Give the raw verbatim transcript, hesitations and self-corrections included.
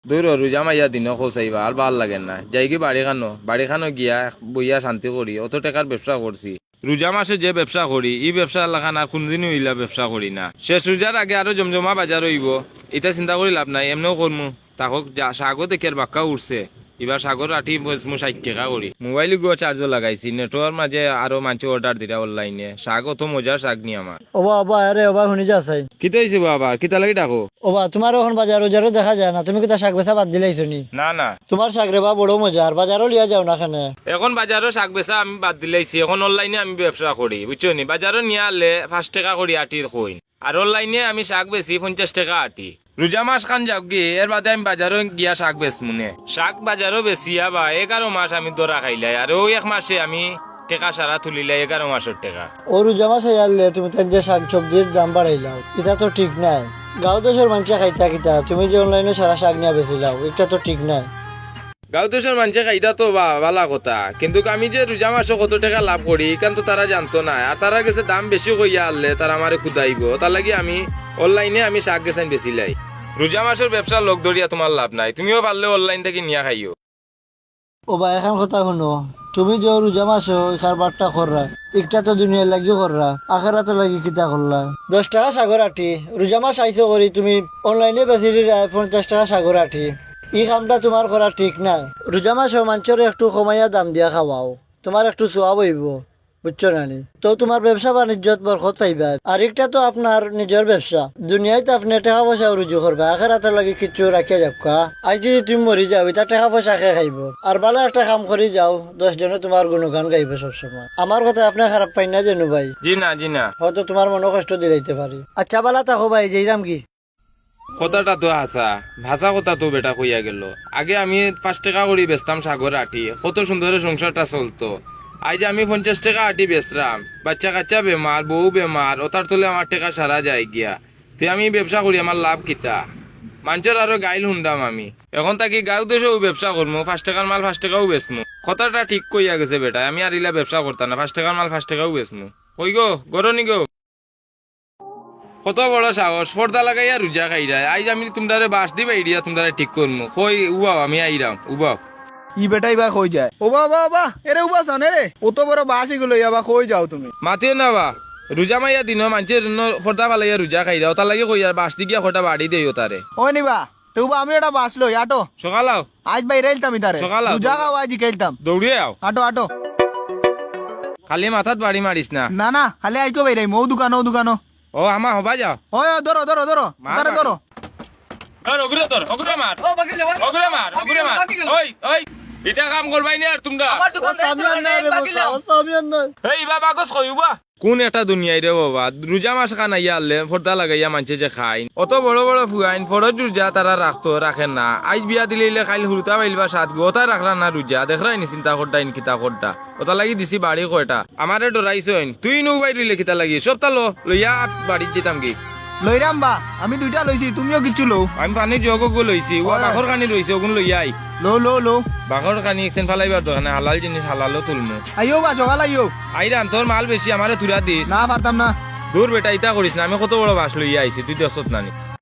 দূর ও, রোজা মাইয়া দিনও খোঁচাইবা, আর ভালা লাগের না। যাইগি বাড়িখানো, বাড়িখানো গিয়া বইয়া শান্তি করি, অত টেকার ব্যবসা করছি। রোজা মাসে যে ব্যবসা করি, ই ব্যবসার লাখান আর কুনুদিনও ইলা ব্যবসা করি না। শেষ রোজার আগে আরো জমজমা বাজার অইবো, ইতা চিন্তা করি লাভ নাই, এমনেও করমু। তাকো যা, শাগও দেখি আর বাক্কা উঠছে। ইবার শাগর আটি বেচমু ষাইট টেকা করি। মোবাইল গুয়া চার্জও লাগাইছি, নেটওয়ার্ক মাঝে আরো মানষে order দিরা online-এ। শাগ অত মজার শাগ নি আমার। ওবা, ওবা, আরে ওবা, হুনি যা চাই। কিতা অইছে বাবা, কিতা লাগি ডাকো? ওবা, তুমার অখন বাজার উজারও দেখা যায় না, তুমি কিতা শাগ বেচা বাদ দিলাইছো নি? না, না। তুমার শাগ রে বা বড় মজার, বাজারও লিয়া যাও না কেনে? অখন বাজারও শাগ বেচা আমি বাদ দিলাইছি, অখন online-এ আমি ব্যবসা করি, বুঝছো নি? বাজারও নিয়া আনলে পাঁচ টেকা করি আটির কইন। আর online-এ আমি শাক বেচি পঞ্চাশ টেকা আটি। রোজা মাস খান যাউকগি, এর বাদে আমি বাজারও গিয়া শাক বেচমুনে। শাক বাজারও বেচিয়া বা এগারো মাস আমি ধরা খাইলাই, আর অউ এক মাসে আমি টেকা সারা তুলিলাই, এগারো মাসর টেকা। অউ রোজা মাস আইয়ারলে তুমি তাইন যে শাক সবজির দাম বাড়াইলাও, ইটা তো ঠিক নায়। গাঁও দেশর মানষে খাইতা কিতা, তুমি যে online-ও সারা শাক নিয়া বেচিলাও, ইটা তো ঠিক নায়। গাঁও দেশর মানষে খাইতা তো বা-, বালা কথা, কিন্তুক আমি যে রোজা মাসো কত টেকা লাভ করি, ইখান তো তারা জানতো নায়। আর তারার গেছে দাম বেশি কইয়া আনলে তারা আমারে কুদাইবো। তার লাগি আমি online-এ আমি শাক গেছাইন বেচিলাই। রোজা মাসর ব্যবসার লগ ধরিয়া তুমার লাভ নাই, তুমিও পারলে online থাকি নিয়া খাইও। ওবা, এখান কথা হুনো, তুমি যে রোজা মাসো ই কারবারটা কররা, ইকটা তো দুনিয়ার লাগি কররা, আখেরাতর লাগি কিতা করলা? দশ টেকা শাগর আটি, রোজা মাস আইছে করি তুমি online-এ বেচি দিরায় পঞ্চাশ টেকা শাগর আটি। ই কামটা তুমার করা ঠিক নায়। রোজা মাসো মানষরে একটু কমাইয়া দাম দিয়া খাওয়াও, তুমার একটু সওয়াব অইবো, বুঝছো না নি? তো তুমার ব্যবসা বাণিজ্যত বরকত পাইবা। আর ইকটা তো আপনার নিজর ব্যবসা, দুনিয়াইত আপনে টেকা পয়সা রুজি করবা, আখেরাতর লাগি কিচ্ছু রাখিয়া যাউক্কা। আইজ যদি তুমি মরি যাও, ইতা টেকা পয়সা কে খাইবো? আর বালা একটা কাম করি যাও, দশ জনে তুমার গুণগান গাইবো সবসময়। আমার কথায় আপনে খারাপ পাইন না যেন ভাই? জি না, জি না। হয়তো তুমার মনো কষ্ট দিলাইতে পারি। আচ্ছা, বালা থাকো ভাই, যাইরামগি। কথাটা তো হাছা, হাছা কথা তো বেটা কইয়া গেলো। আগে আমি পাঁচ টেকা করি বেচতাম শাগর আটি, কত সুন্দরে সংসারটা চলতো। আইজ আমি পঞ্চাশ টেকা আটি বেচরাম, বাইচ্চা কাইচ্চা বেমার, বউ বেমার, অতার তলে আমার টেকা সারা যায়গিয়া। তে আমি ব্যবসা করি, আমার লাভ কিতা? মানষর আরো গাইল হুনরাম আমি। অখন থাকি গাঁও দেশেও ব্যবসা করমু, পাঁচ টেকার মাল পাঁচ টেকাউ বেচমু। কথাটা ঠিক কইয়া গেছে বেটায়, আমি আর ইলা ব্যবসা করতাম না, পাঁচ টেকার মাল পাঁচ টেকাউ বেচমু। কই গো, ঘরো নি গো? কত বড় সাহস, পর্দা লাগাইয়া রুজা খাইরায়। আইজ আমি তুমরারে বাঁশ দি বাইড়িয়া তুমরারে ঠিক করমু। কই, উবাও, আমি আইরাম, উবাও। ই বেটায় বা কই যায়? ওবা, ওবা, ওবা, এরে উবা চান, এরে। অত বড় বাঁশ ইগু লইয়া বা কই যাও তুমি? মাতিও না বা, রুজা মাইয়া দিনো মানষর অনো পর্দা ফালাইয়া রুজা খাইরা, অতার লাগি কইয়ার বাঁশ দি গিয়া কয়টা বাড়ি দেইও তারে। ওই নি বা, তে উবা আমি একটা বাঁশ লই, আটো। সকাল আও। আইজ বাইরাইলতাম ইতারে। সকাল আও। রুজা খাও, আইজ জিকাইলতাম। দৌড়িয়া আও। আটো, আটো। খালি মাথাত বাড়ি মারিস না। না, না, খালি আইকো বাইরাইমু, অউ দোকানো, অউ দোকানো। ও, আমা হবা যাও। ওই, ওই, ধরো, ধরো, ধরো। মার তারে বাড়ি। ধরো। ধর, অগুরে ধর, অগুরে মার। ও, বাকি যাও, বাকি অগুরে মার, বাকি অগুরে যাও, মার। বাকি যাও। ওই, ওই, ইতা কাম করবায় নি আর তুমরা। আমার দোকান ও, সামনে আন্না রে বাকি বাবা, যাও। ও, সামনে আন্না। এই, ইবা বাকস কই উবা? কোন একটা দুনিয়ায় রে বাবা, রুজা মাস খান আইয়া আরলে পর্দা লাগাইয়া মানষে যে খাইন, অত বড় বড় ফুয়াইন ফরজ রুজা তারা রাখতো, রাখের না। আইজ বিয়া দিলাইলে কাইল হুরুতা পাইলবা সাত গু, অতায় রাখরা না রুজা, দেখরায় নি চিন্তা কররা ইন কিতা কররা। অতার লাগি দিছি বাড়ি কয়টা, আমারে ডরাইছইন। তুই নু বাইর অইলে কিতা লাগি? সবতা ল, লইয়া আট বাড়িত যাইতামগি। লইরাম বা, আমি দুইটা লইছি, তুমিও কিচ্ছু লও। আমি পানির জগ অগু লইছি, উবা হয়। বাখর খানি রইছে, অগুন লইয়া আই। লও, লও, লও। বাখর খানি একসেন ফালাইবার দরকার নাই, হালাল জিনিস হালালো তুলমু। আইও বা, সকাল আইও। আইরাম, তোর মাল বেশি, আমারে থুড়া দিস। না, পারতাম না। দূর বেটা, ইতা করিস না, আমি কত বড় বাঁশ লইয়া আইছি, তুই দেখছত না নি।